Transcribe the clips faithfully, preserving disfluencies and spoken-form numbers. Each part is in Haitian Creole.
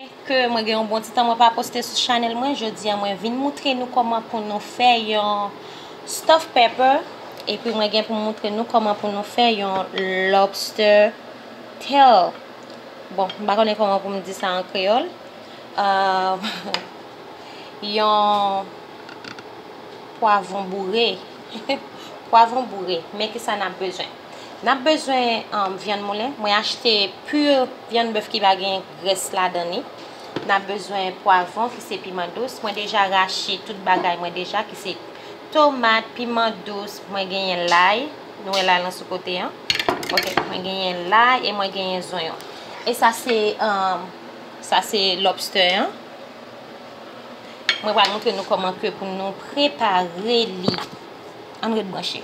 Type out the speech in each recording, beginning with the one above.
Ke mwen gen yon bon ti tan mwen pa poste sou chanèl mwen, jodi a mwen vin moutre nou kòman pou nou fè yon stuffed peppers, epi mwen gen pou moutre nou kòman pou nou fè yon lobster tail. Bon, m pa konnen kòman pou m di sa an kreyòl. Euh, yon pwavwon boure. Pwavwon boure. Men ki sa n ap bezwen? N ap bezwen, um, vyann moulen. Mwen achte pur vyann bèf ki pa gen grès ladan li. N ap bezwen pwavwon ki se piman dous. Mwen deja rache tout bagay mwen deja ki se tomat, piman dous, mwen genyen lay. Nou wè lay lan sou kote an. Ok, mwen genyen lay e mwen genyen zonyon. E sa se, um, sa se lobster an. Mwen pral montre nou kòman ke pou nou prepare li. Ann ret branche.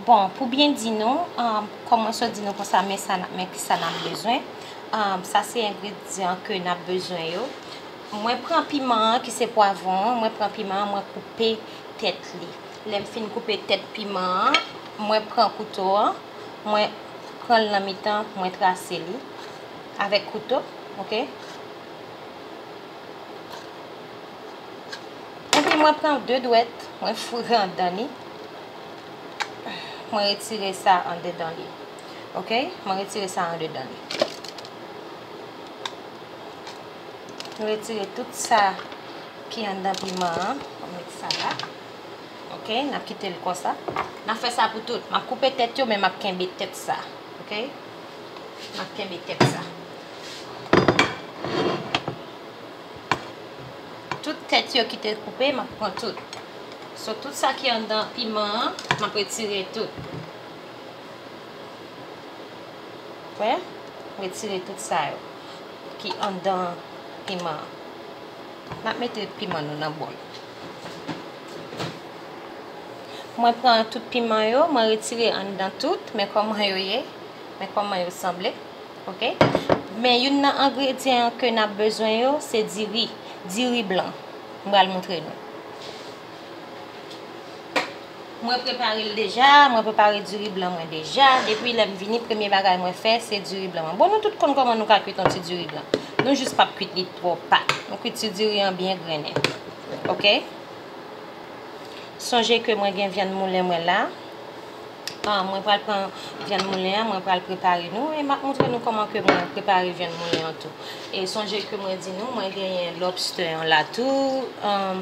Bon, pou byen di nou, um, kòm mwen sot di nou konsa, men sa n ap, men ki sa n ap bezwen. Um, sa se engredyan ke n ap bezwen yo. Mwen pran piman an, ki se pwavwon an, mwen pran piman an, mwen koupe tèt li. Lè m fin koupe tèt piman an, mwen pran kouto an, mwen pran l nan mitan, mwen trase li avèk kouto, ok? Epi mwen pran de dwèt, mwen foure anndan li. Mwen retire sa andedan li. Ok? Mwen retire sa andedan li. Nou retire tout sa ki anndan piman an. Mwen met sa la. Ok? N ap kite l konsa. N ap fè sa pou tout. M ap koupe tèt yo, men m ap kenbe tèt sa. Ok? M ap kenbe tèt sa. Tout tèt yo ki te koupe, m ap pran tout. So, tout sa ki anndan piman an, m ap retire tout. Wè? Retire tout sa yo ki anndan piman an. N ap mete piman nou nan bòl. Mwen pran tout piman yo, mwen retire anndan tout, men kòman yo ye, men kòman yo sanble. Ok? Men youn nan engredyan ke n ap bezwen yo, se diri, diri blan. Mwen pral montre nou. Mwen prepare l deja, mwen prepare diri blan mwen deja. Depi lè m vini, premye bagay mwen fè, se diri blan mwen. Bon, nou tout konn kòman nou ka kwit yon ti diri blan. Nou jis p ap kwit li twò pat. Nou kwit ti diri an byen grennen. Ok? Sonje ke mwen gen vyann moulen mwen la. Ah, mwen pral pran vyann moulen an, mwen pral prepare nou. E m ap montre nou kòman ke mwen prepare vyann moulen an tou. E sonje ke mwen di nou, mwen genyen lobster an la tou. Ah,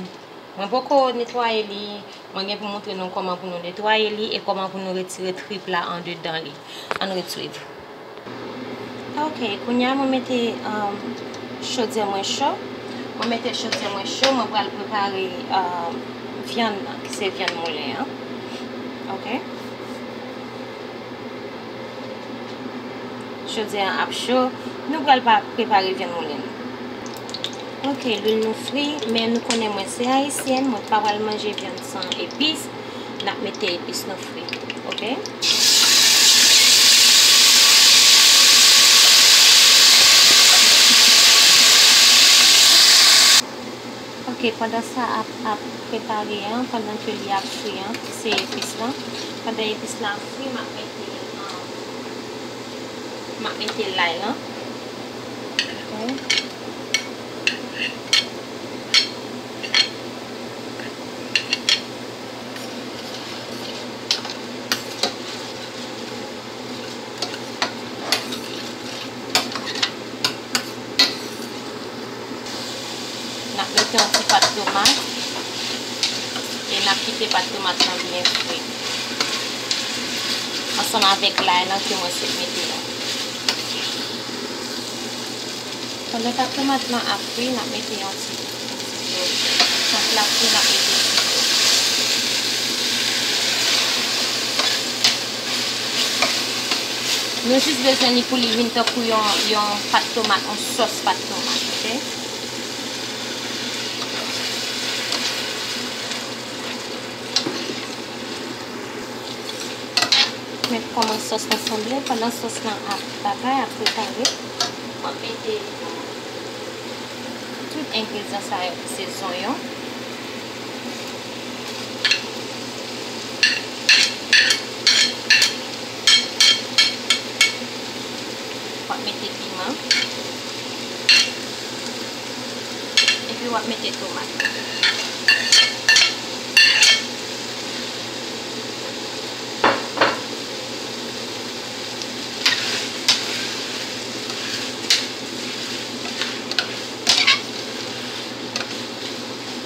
mwen poko netwaye li. Mwen gen pou montre nou kòman pou nou netwaye li e kòman pou nou retire trip la andedan li. Ann ret swiv. Ok, kounye a mwen mete, um, chodyè mwen cho. Mwen mete chodyè mwen cho, mwen pral prepare, um, vyann nan, ki se vyann moulen an. Ok. Chodyè an ap cho. Nou pral pa prepare vyann moulen nou. Ok, lwil nou fri, men nou konnen mwen se ayisyèn, mwen pa pral manje vyann san epis. N ap mete epis nou fri, ok? Ok, pandan sa ap, ap prepare an, pandan ke li ap fri an, se epis lan. Pandan epis la ap fri, m ap mete, um, m ap mete lay lan. Ok. N ap mete yon ti pat tomat e n ap kite pat tomat lan byen fri ansanm avèk lay lan ke mwen sot mete an. Pandan pat tomat lan ap fri, n ap mete yon ti, yon ti dlo. Tank l ap fri, n ap mete yon ti dlo. Nou jis bezwen li pou li vin tankou yon, yon pat tomat, yon sòs pat tomat, ok? Men kòman sòs lan sanble, pandan sòs lan ap bagay, ap prepare, m ap mete tout engredyan sa yo, ki se zonyon. M ap mete piman. W ap mete tomat.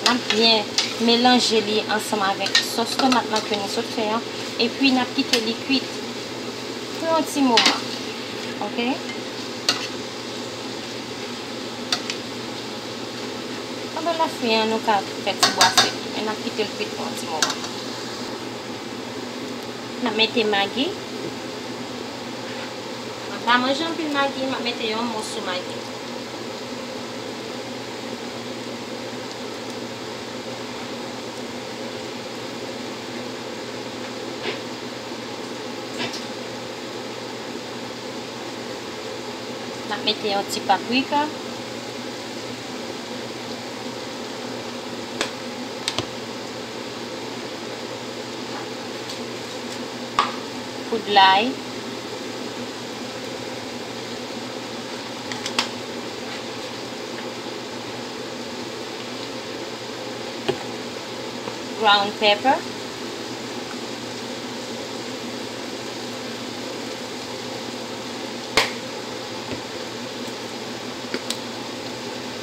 N ap byen melanje li ansanm avèk sòs tomat lan ke nou sot fè an, epi n ap kite li kwit pou yon ti moman. Oke? Pandan l ap fri an, nou ka fè ti bwase li, men n ap kite l kwit pou yon ti moman. N ap mete magi. Mwen pa manje anpil magi, m ap mete yon moso magi. N ap mete yon ti paprika. Poud lay. Ground pepper.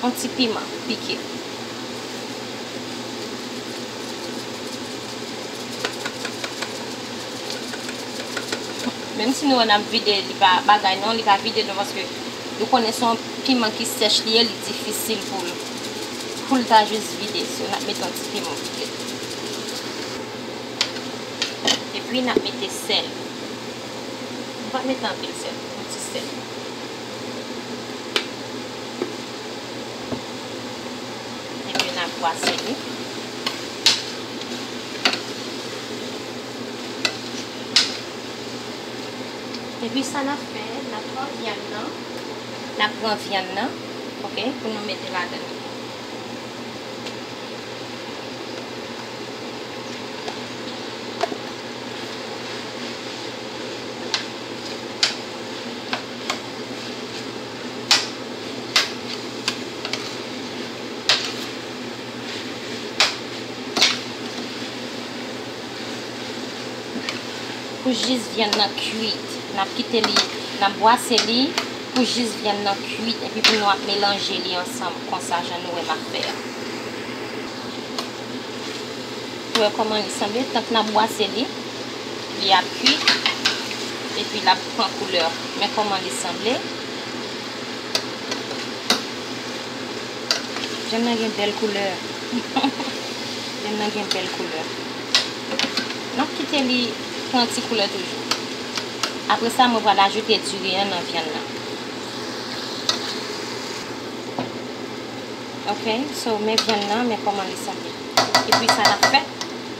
Yon ti piman pike. Menm si nou wè n ap vide, li pa bagay non, li pa vide non, paske nou konnen se yon piman ki sèch li ye, li difisil pou l, pou l ta jis vide. So, n ap mete yon ti piman pike. Epi n ap mete sèl. Nou pa mete anpil sèl, yon ti sèl. Epi n ap bwase li. Epi sa n ap fè, n ap pran vyann nan. N ap pran vyann nan, oke, pou nou mete ladan li. Pou jis vyann nan kwit. N ap kite li, n ap bwase li pou jis vyann nan kwit, epi pou nou ap melanje li ansanm konsa, jan nou wè m ap fè a. Ou wè kòman li sanble? Tank n ap bwase li, li ap kwit, epi l ap pran koulè. Men kòman li sanble. Vyann nan gen bèl koulè. Vyann nan gen bèl koulè. N ap kite li pran ti koulè toujou. Apre sa, mwen pral ajoute diri an nan vyann nan. Ok, so, men vyann nan, men kòman li sanble. Epi sa n ap fè,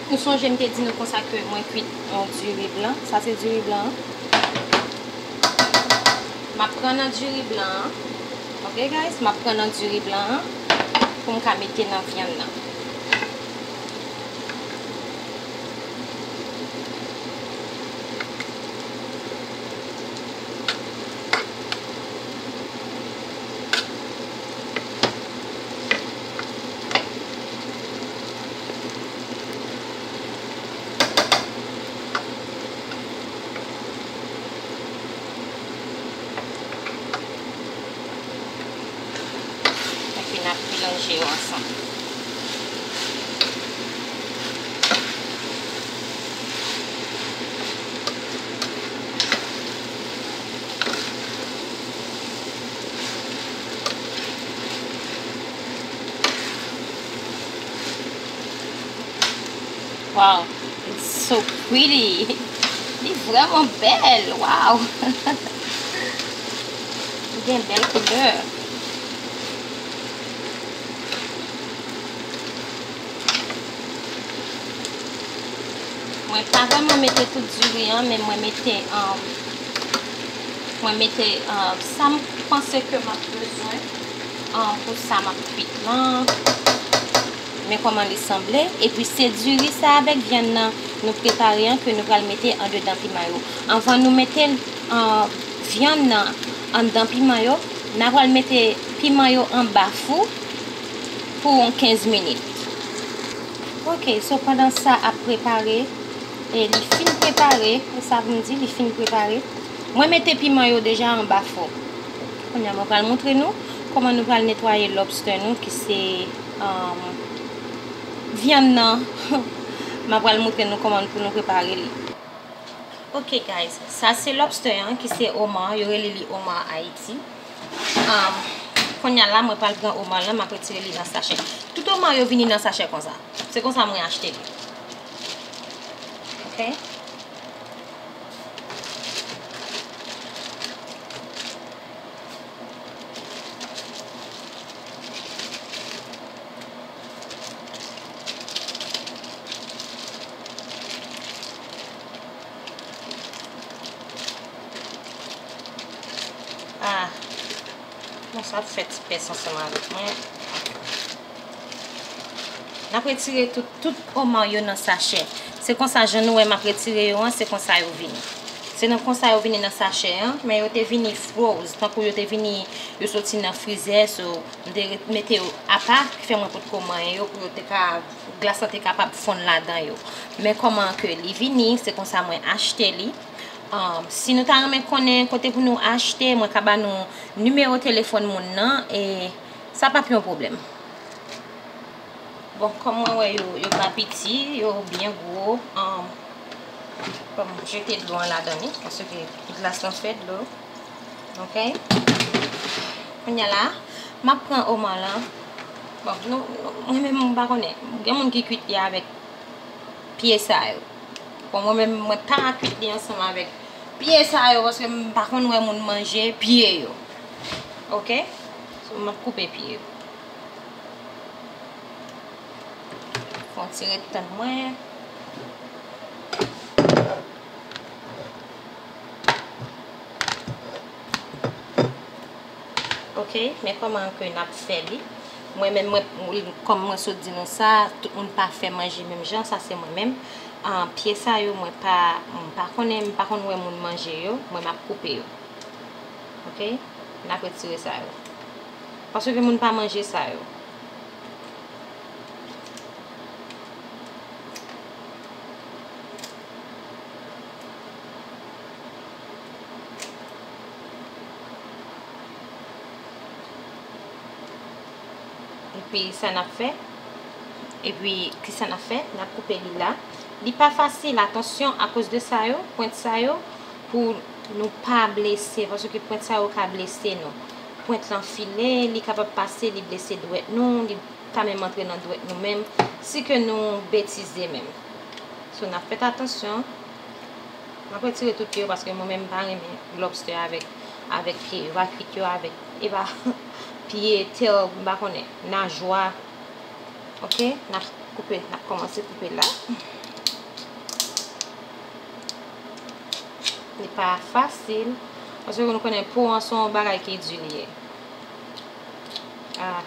nou sonje m te di nou konsa ke mwen kwit yon diri blan. Sa se diri blan an. M ap pran nan diri blan an. Ok, guys, m ap pran nan diri blan an pou m ka mete nan vyann nan. Epi n ap melanje yo ansanm. Wow, it's so pretty. Li vrèman bèl, wow. Li gen bèl koulè. Mwen pa vrèman mete tout diri an, men mwen mete, um, mwen mete, um, sa m panse ke m ap bezwen, um, pou sa m ap kwit lan. Men kòman li sanble. Epi se diri sa avèk vyann nan nou prepare an ke nou pral mete andedan piman yo. Anvan nou mete, uh, vyann nan anndan piman yo, n a pral mete piman yo anba fou. pou yon kenz minit. Ok, so pandan sa ap prepare, e li fin prepare, e sa vle di li fin prepare. Mwen mete piman yo deja anba fou. Kounye a mwen pral montre nou kòman nou pral netwaye lobster nou ki se, um, vyann nan. Mwen pral montre nou kòman pou nou prepare li. Ok guys, sa se lobster an ki se omar, yo rele li omar Ayiti. Um, kounye a la mwen pral pran omar lan, m ap retire li nan sachè. Tout omar yo vini nan sachè konsa. Se konsa mwen achte li. Ok? Ah, bon, sa ap fè ti pès ansanm avèk mwen. N ap retire tout, tout omar yo nan sachè. Se konsa, jan nou wè m ap retire yo an, se konsa yo vini. Se nan konsa yo vini nan sachè an, men yo te vini froze, tankou yo te vini, yo soti nan frizè, so, m te ret-, mete yo apa, ki fè mwen potko manyen yo, pou yo te ka, glas lan te kapab fonn ladan yo. Men kòman ke li vini, se konsa mwen achte li. Um, si nou ta renmen konnen kote pou nou achte, mwen ka ba nou nimewo telefòn moun nan, e sa p ap yon pwoblèm. Bon, kòm mwen wè yo, yo pa piti, yo byen gwo. Um, bon, m jete dlo an ladan li, paske glas lan fè dlo. Ok? Kounye a la, m ap pran omar lan. Bon, nou, nou, mwen menm, m pa konnen. Gen moun ki kwit li avèk pye sa yo. Bon, mwen menm, mwen pa kwit li ansanm avèk pye sa yo, paske m pa konn wè moun manje pye yo. Ok? So, m ap koupe pye yo. Fè yon ti ret tann mwen. Ok, men kòman ke n ap fè li? Mwen menm, mwen, kòm mwen sot di nou sa, tout moun pa fè manje menm jan, sa se mwen menm. Ah, pye sa yo, mwen pa, m pa konnen, m pa konn wè moun manje yo, mwen m ap koupe yo. Ok, n ap retire sa yo. Paske moun pa manje sa yo. Epi sa n ap fè? Epi kisa n ap fè? N ap koupe li la. Li pa fasil, atansyon, akoz de sa yo, pwent sa yo, pou nou pa blese, paske pwent sa yo ka blese nou. Pwent lan file, li kapab pase, li blese dwèt nou, li ka menm antre nan dwèt nou menm, si ke nou betize menm. So, n ap fèt atansyon. M ap retire tout pye yo paske mwen menm m pa renmen lobster avèk, avèk pye. Yo pa kwit yo avèk, e pa pye, tè, m pa konnen, najwa. Ok, n ap koupe, n ap kòmanse koupe la. Li pa fasil, paske nou konnen po an se yon bagay ki di li ye. Ah.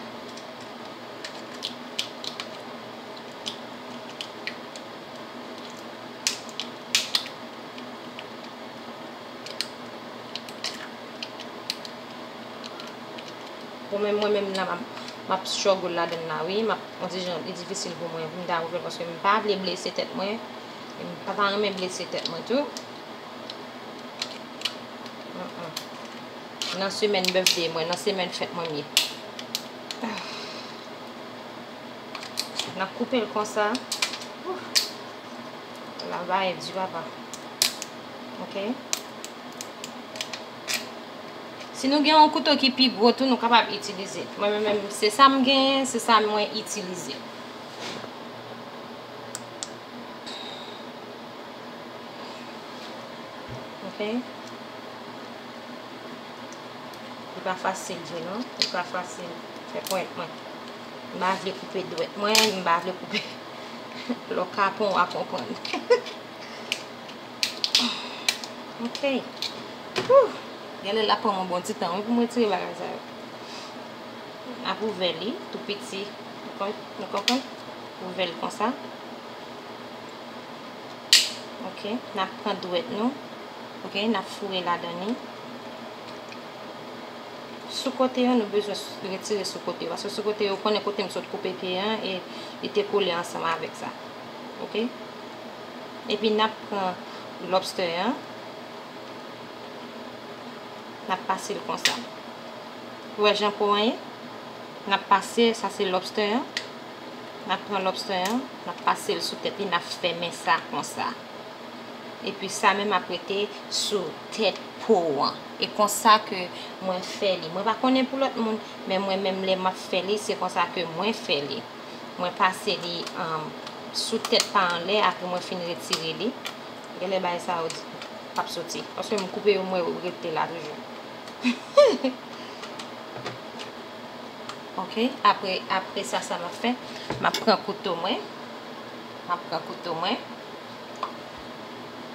Bon, men mwen menm la, m ap, m ap struggle ladann la, wi. M ap, on ti jan, li difisil pou mwen, pou m ta ouvè l, paske m pa vle blese tèt mwen. E m pa ta renmen blese tèt mwen tou. Mm, mm. Nan semèn birthday mwen, nan semèn fèt mwen m ye. N ap koupe l konsa. Ouf. Travay di, papa. Ok. Si nou gen yon kouto ki pi gwo tou, nou kapab itilize. Mwen menm, menm, se sa m genyen, se sa mwen itilize. Ok. Li pa fasil vre non. Li pa fasil. Fè pwent mwen. M pa vle koupe dwèt mwen, m pa vle koupe. Lè w kapon, w a konprann. Ok. Whew. Gen lè l ap pran mwen bon ti tan, wi, pou m retire bagay sa yo. N ap ouvè li tou piti. Ou konprann? Ou konprann? Ouvè l konsa. Ok, n ap pran dwèt nou. Ok, n ap foure ladan li. Sou kote yo, nou bezwen s-, retire sou kote yo. Paske sou kote yo, ou konnen kote m sot koupe pye an, e li te kole ansanm avèk sa. Oke? Epi n ap pran lobster an, n ap pase l konsa. Ou wè jan po an ye? N ap pase, sa se lobster an. N ap pran lobster an, n ap pase l sou tèt li, n ap fèmen sa konsa. Epi sa menm ap rete sou tèt po an. E konsa ke mwen fè li. Mwen pa konnen pou lòt moun, men mwen menm lè m ap fè li, se konsa ke mwen fè li. Mwen pase li, um, sou tèt pa anlè, apre mwen fin retire li. Genlè bagay sa yo di, p ap soti. Paske m koupe yo, m wè yo rete la toujou. Oke, apre, apre sa, sa m ap fè, m ap pran kouto mwen. M ap pran kouto mwen.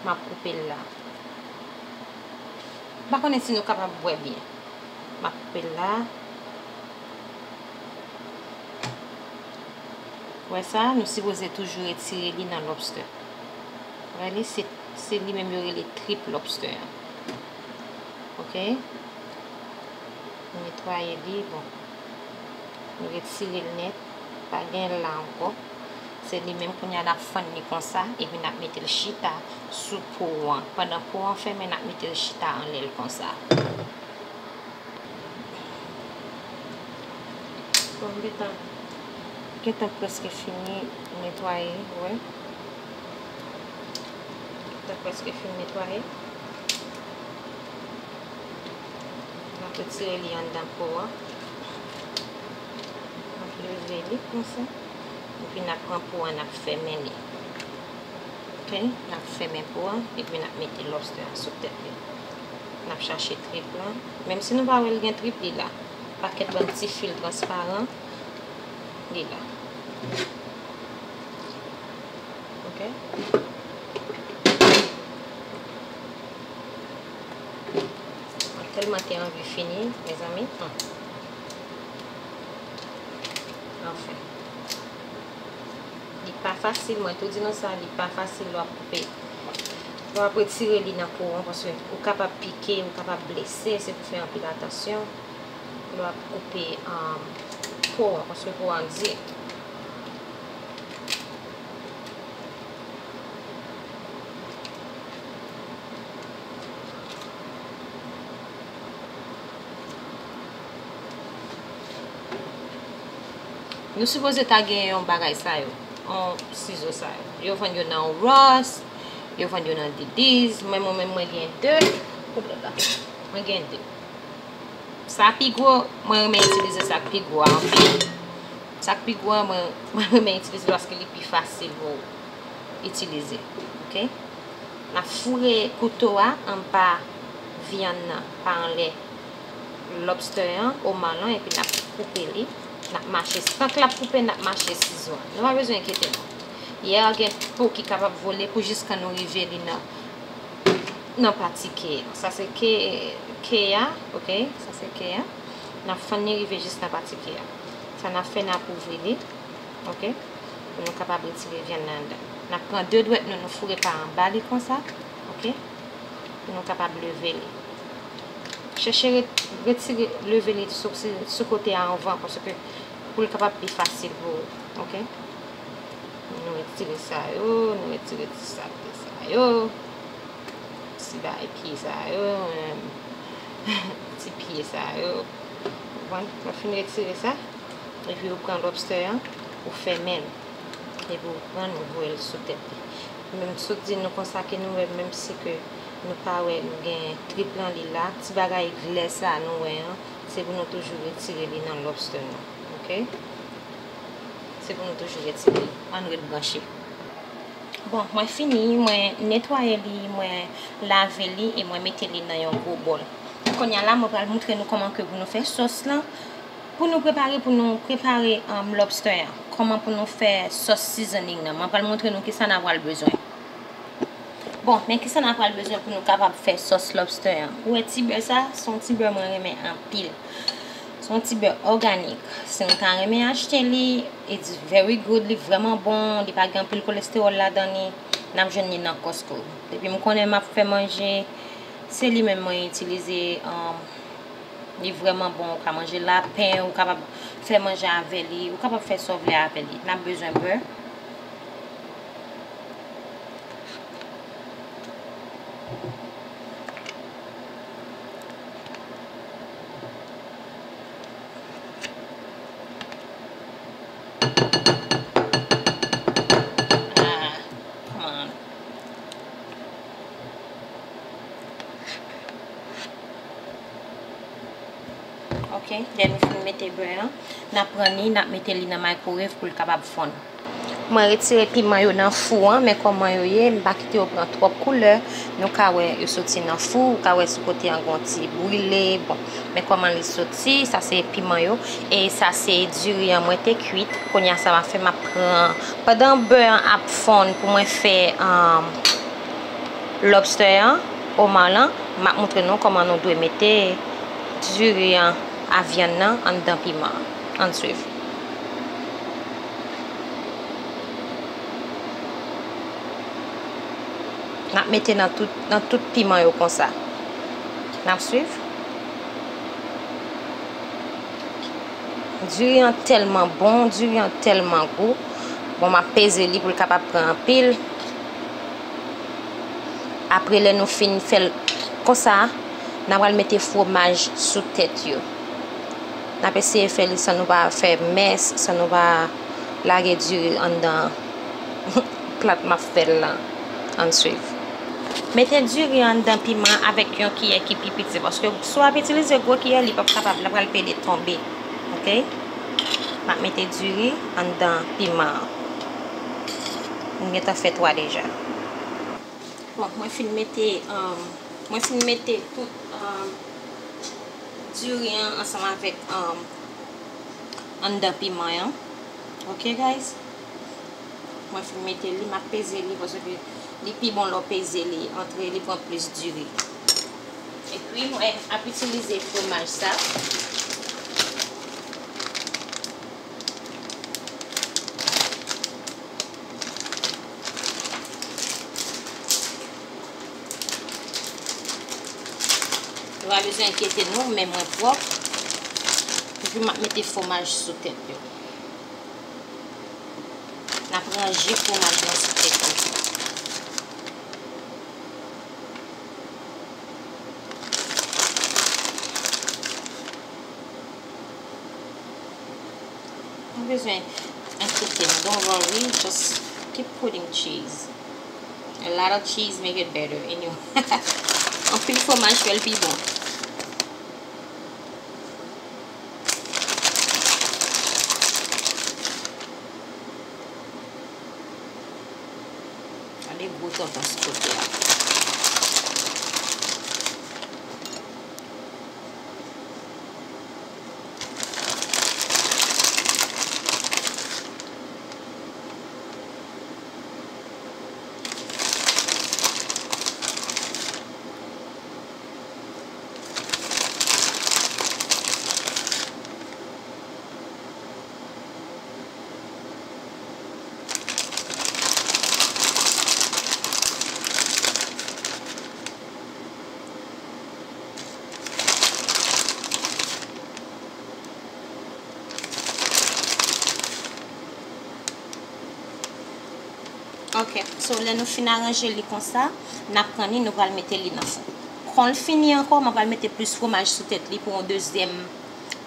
M ap koupe l la. M pa konnen si nou kapab wè byen. M ap koupe l la. Wè sa, nou sipoze toujou retire li nan lobster. Wè li, se, se li menm yo rele trip lobster an. Oke? Nou netwaye li, bon. Nou retire l nèt. Pa gen l la ankò. Se li menm kounye a n ap fann li konsa, epi n ap mete l chita sou po an. Pandan po an fèmen, n ap mete l chita anlè l konsa. Bon, m gentan, gentan prèske fini netwaye, ou wè. Gentan prèske fin netwaye. M ap retire li anndan po an. M ap leve li konsa. Epi n ap pran po an, n ap fèmen li. Oke? N ap fèmen po an, epi n ap mete lobster an sou tèt li. N ap chache trip lan. Menm si nou pa wè l gen trip, li la. Pakèt bann ti fil transparan, li la. Oke? Mwen tèlman te anvi fini, mezanmi. Hmm. Anfen. Li pa fasil, mwen tou di nou sa, li pa fasil lè w ap koupe. Lè w ap retire li nan po an, paske ou kapab pike, ou kapab blese, se pou fè anpil atansyon. Lè w ap koupe, um, po an, paske po an di. Nou sipoze ta gen yon bagay sa yo, yon sizo sa yo. Yo vann yo nan Ross, yo vann yo nan Didis, men mwen menm mwen gen de. Mwen gen de. Sa pi gwo, mwen renmen itilize sa k pi gwo a anpil. Sa k pi gwo a, mwen, mwen renmen itilize l paske li pi fasil pou w itilize. Oke? N ap foure kouto a anba vyann nan, pa anlè lobster an, o malan, epi n ap koupe li. N ap mache, tank l ap koupe, n ap mache sizo an. Nou pa bezwen enkyete nou. Yè a gen po ki kapab vole pou jiskan nou rive li nan, nan pati ke a. Sa se ke, ke a, oke? Sa se ke a. N ap fann li rive jis nan pati ke a. Sa n ap fè, n ap ouvri li, oke? Pou nou kapab retire vyann nan anndan. N ap pran de dwèt nou, nou foure pa anba li konsa, oke? Pou nou kapab leve li. Chèche re-, retire, leve li sou, sou, sou kote a anvan, paske pou l kapab pi fasil pou ou, oke? Nou retire sa yo, nou retire ti salte sa yo. Ti bay pye sa yo, em, ti pye sa yo. Ou konprann? Lè w fin retire sa, epi ou pran lobster an, ou fèmen l. Epi ou pran l, ou voye l sou tèt li. Men m sot di nou konsa ke nou wè, menm si ke nou pa wè, nou gen trip lan li la, ti bagay glè sa nou wè an, se pou nou toujou retire li nan lobster nou. Oke? Se pou nou toujou retire li. Ann ret branche. Bon, mwen fini, mwen netwaye li, mwen lave li e mwen mete li nan yon gwo bòl. Kounye a la, mwen pral moutre nou kòman ke pou nou fè sòs lan. Pou nou prepare, pou nou prepare, um, lobster an. Kòman pou nou fè sòs seasoning nan. Mwen pral moutre nou kisa n a pral bezwen. Bon, men kisa n a pral bezwen pou nou kapab fè sòs lobster an? Ou wè ti bè sa? Se yon ti bè mwen renmen anpil. Se yon ti bè òganik. Si nou ta renmen achte li, it's very good, li vrèman bon, li pa gen anpil kolestewòl ladan li, n ap jwenn li nan Costco. Depi m konnen m ap fè manje, se li menm mwen itilize, um, Li vrèman bon, ou ka manje lapen, ou kapab fè manje avè li, ou kapab fè sa w vle avè li. N ap bezwen bè. Ah, come on. Ok, lè nou fin mete bè an, n ap pran li, n ap mete li nan microwave pou l kapab fonn. Mwen retire piman yo nan fou an, men kòman yo ye, m pa kite yo pran twòp koulè. Nou ka wè yo soti nan fou, ou ka wè sou kote an gon ti brile, bon. Men kòman li soti, sa se piman yo, e sa se diri an mwen te kwit. Kounye a sa m ap fè, m ap pran, pandan bè an ap fonn pou mwen fè, um, lobster an, oman lan, m ap montre nou kòman nou dwe mete diri an a vyann nan anndan piman an. Ann swiv. N ap mete nan tout, nan tout piman yo konsa. N ap swiv. Diri an tèlman bon, diri an tèlman gou. Bon, m ap peze li pou l kapab pran anpil. Apre, lè nou fin fè l konsa, n a pral mete fwomaj sou tèt yo. N ap eseye fè li san nou pa fè mès, san nou pa lage diri anndan plat m ap fè l lan. Ann swiv. Mete diri anndan piman avèk yon kiyè ki pi piti, paske si w ap itilize gwo kiyè, li p ap kapab, l ap pral pede tonbe. Ok? M ap mete diri anndan piman an. M gentan fè twa deja. Bon, mwen fin mete, um, mwen fin mete tout, um, diri an ansanm avèk, um, anndan piman an. Ok, guys? Mwen fin mete li, m ap peze li, paske li pi bon lè w peze li, antre li pran plis diri. Epi, mwen ap itilize fwomaj sa. Nou pa bezwen enkyete nou, men mwen pwòp. Epi m ap mete fwomaj sou tèt yo. N ap ranje fwomaj lan sou tèt yo. Nou bezwen enkyete nou. Don't worry, just keep putting cheese. A lot of cheese make it better, and you anpil fwomaj fè l pi bon. Gade gwo tonton sou kote a. Ok, so lè nou fin aranje li konsa, n ap pran li, nou pral mete li nan fou. Kon l fini ankò, mwen pral mete plis fwomaj sou tèt li pou yon dezyèm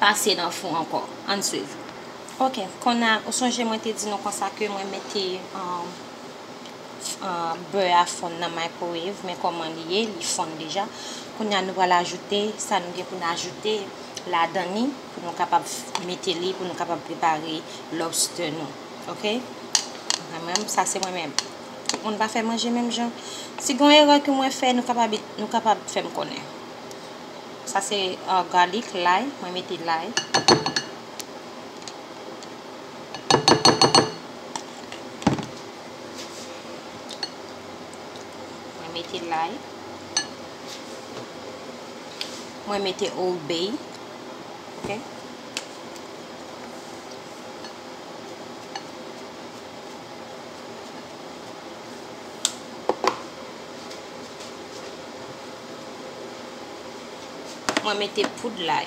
pase nan fou ankò. Ann swiv. Ok, konnya, ou sonje mwen te di nou konsa ke mwen mete, um, uh, bè a fonn nan microwave, men kòman li ye, li fonn deja. Kounye a nou pral ajoute sa nou gen pou n ajoute ladan li, pou nou kapab mete li, pou nou kapab prepare lobster nou. Ok? Mwen menm, sa se mwen menm. Tout moun pa fè manje menm jan. Si gen erè ke mwen fè, nou kapab, nou kapab fè m konnen. Sa se, uh, garlic, lay. Mwen mete lay. Mwen mete lay. Mwen mete Old Bay. Ok. Mwen mete poud lay.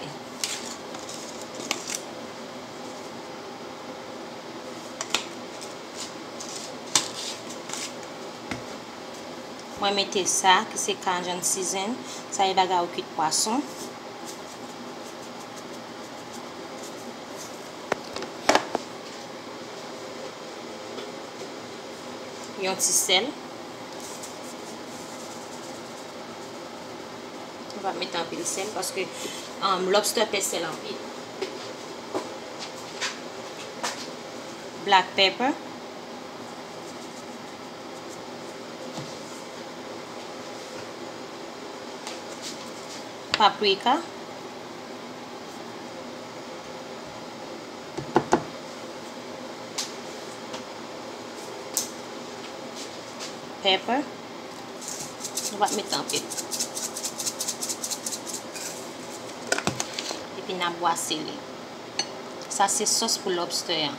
Mwen mete sa, ki se Cajun season. Sa e bagay ou kuit pwason. Yon ti sèl. Nou pa mete anpil sèl paske, um, lobster pè sèl anpil. Black pepper. Paprika. Pepper. Nou pa mete anpil. Epi n a bwase li. Sa se sòs pou lobster an.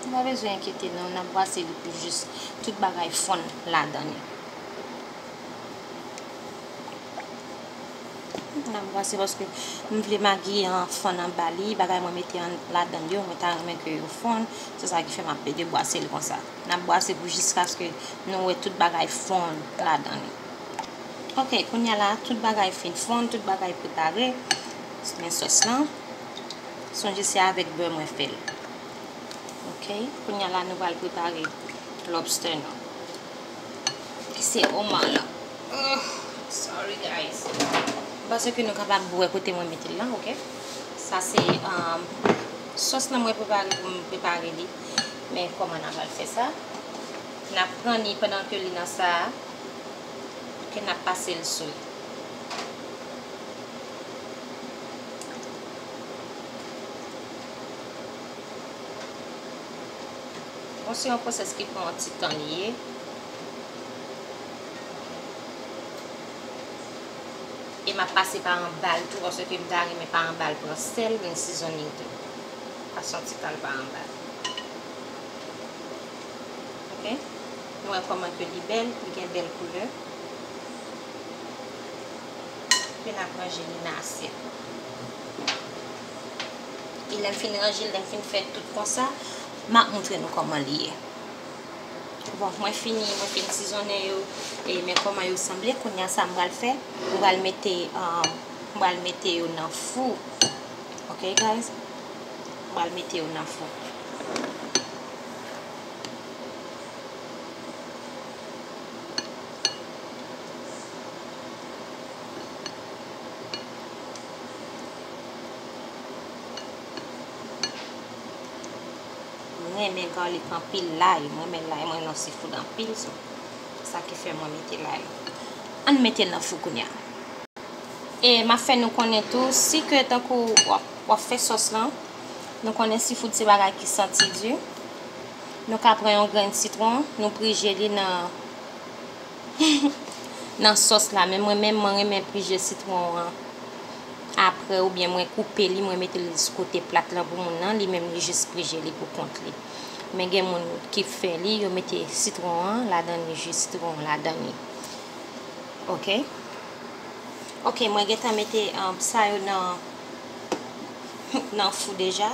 Nou pa bezwen enkyete non, n a bwase li pou jis tout bagay fonn ladan li. N a bwase paske m vle magi an fonn anba li, bagay mwen mete an ladan yo, mwen ta renmen ke yo fonn. Se sa ki fè m ap pede bwase l konsa. N ap bwase pou jiskaske nou wè tout bagay fonn ladan li. Ok, kounye a la, tout bagay fin fonn, tout bagay prepare. Men sòs lan, sonje se avèk bè mwen fè l. Ok, kounye a la, nou pral prepare lobster nou. Ki se oman lan. Ugh, sorry guys. M panse ke nou kapab wè kote mwen mete l lan, ok? Sa se, um, sòs lan mwen prepare pou m prepare li. Men kòman n a pral fè sa? N ap pran li pandan ke li nan sa a, ke n ap pase l sou li. Bon, se yon pwosès ki pran yon ti tan li ye. E m ap pase pa anba l tou, paske m ta renmen pa anba l pran sèl, men seasoning tou. Pase yon ti kal pa anba l. Ok? Nou wè kòman ke li bèl, li gen bèl koulè. Epi n ap ranje li nan asyèt. E lè m fin ranje l, lè m fin fè tout konsa, m ap montre nou kòman li ye. Bon, mwen fini, mwen fin sizonnen yo, e men kòman yo sanble. Kounye a sa m pral fè, m pral mete, um, m pral mete yo nan fou. Ok, guys? M pral mete yo nan fou. Mwen renmen garlic anpil, lay. Mwen renmen lay, mwen renmen seafood anpil, so, sa ki fè mwen mete lay. Ann mete l nan fou kounye a. E m ap fè nou konnen tou, si ke tankou w ap, w ap fè sòs lan, nou konnen seafood se bagay ki santi di. Nou ka pran yon grenn sitwon, nou prije li nan, nan sòs la. Men mwen menm, mwen renmen prije sitwon an apre, oubyen mwen koupe li, mwen mete li sou kote plat lan pou moun nan, li menm li jis prije li pou kont li. Men gen moun ki fè li, yo mete sitwon an ladan li, ji sitwon an ladan li. Ok? Ok, mwen gentan mete, um, sa yo nan, nan fou deja.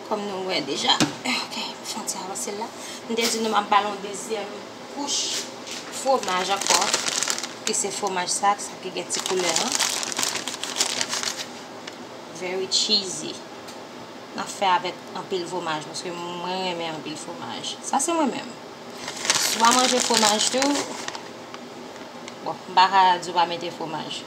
Kòm nou wè deja. Ok, m fè yon ti avanse la. M te di nou m ap ba l yon dezyèm kouch fwomaj ankò. Ki se fwomaj sa, sa ki gen ti koulè an. Very cheesy. N ap fè avèk anpil fwomaj, paske mwen renmen anpil fwomaj. Sa se mwen menm. Si w pa manje fwomaj tou, bon, m pa ka di w pa mete fwomaj.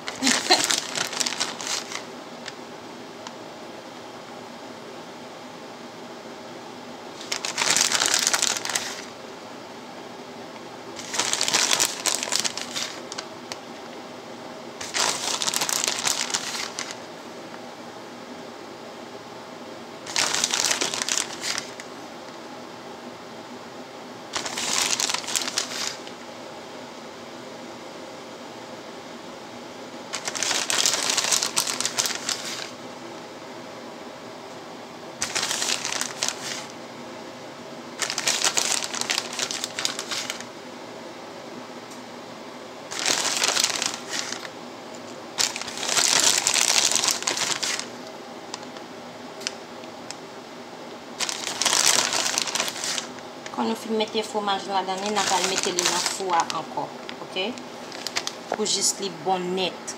Kan nou fin mete fwomaj ladan li, n a pral mete li nan fou a ankò, oke? Pou jis li bon nèt.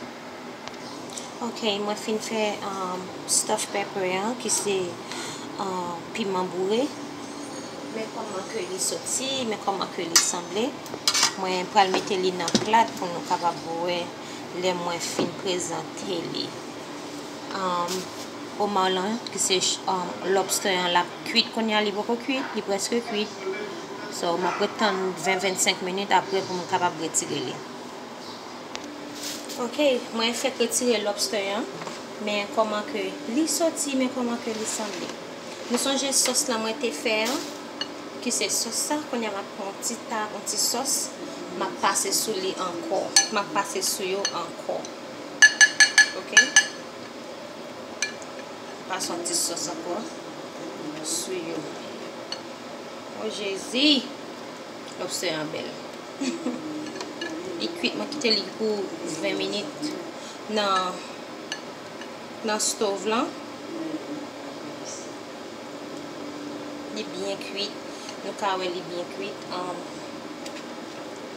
Oke, mwen fin fè, um, stuffed pepper an, ki se, um, piman boure. Men kòman ke li soti, men kòman ke li sanble. Mwen pral mete li nan plat pou nou kapab wè lè mwen fin prezante li. Um, Oma lan, ki se, um, lobster an, l ap kwit kounye a, li poko kwit, li prèske kwit. So, m ap ret tann ven, vennsenk minit apre pou m kapab retire li. Oke, mwen fèk retire lobster an, men kòman ke li soti, men kòman ke li sanble. Nou sonje sòs lan mwen te fè an, ki se sòs sa, kounye a m ap pran yon ti ta, yon ti sòs, m ap pase sou li ankò, m ap pase sou yo ankò. Oke? Pase yon ti sòs ankò sou yo. O Jezi! Lobster an bèl. Li kwit, mwen kite li pou ven minit nan, nan stove lan. Li byen kwit. Nou ka wè li byen kwit. Um,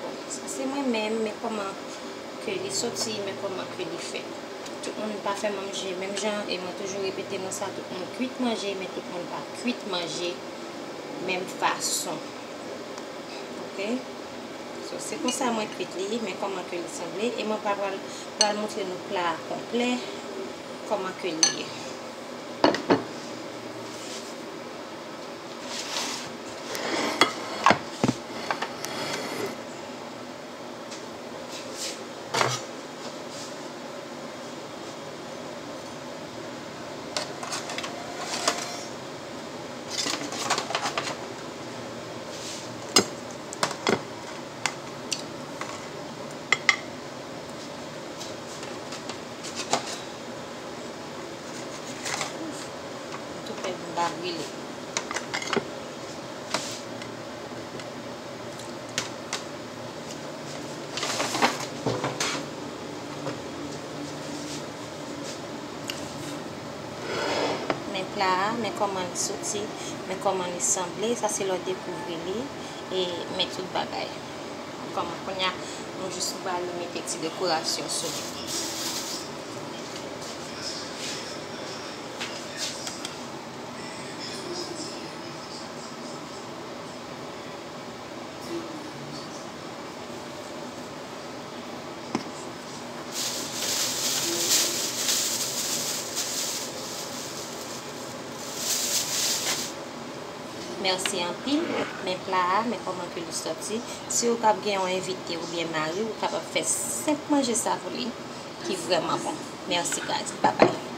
bon, sa se mwen menm, men kòman ke li soti, men kòman ke li fèt. Tout moun pa fè manje menm jan, e mwen toujou repete nou sa, tout moun kwit manje, men tout moun pa kwit manje menm fason. Oke? So, se konsa mwen kwit li, men kòman ke li sanble, e mwen pa pral, pral montre nou pla a konplè, kòman ke li ye. M tou pè pou m pa brile. Men pla a, men kòman li soti, men kòman li sanble, sa se lè w dekouvri li, e men tout bagay. Kòman, kounye a, nou jis pral mete ti dekorasyon sou li. Mèsi anpil. Men pla a, men kòman ke li sòti. Si w ap gen yon envite oubyen mari w, ou kapab fè senp manje sa pou li, ki vrèman bon. Mèsi, guys. Bye bye.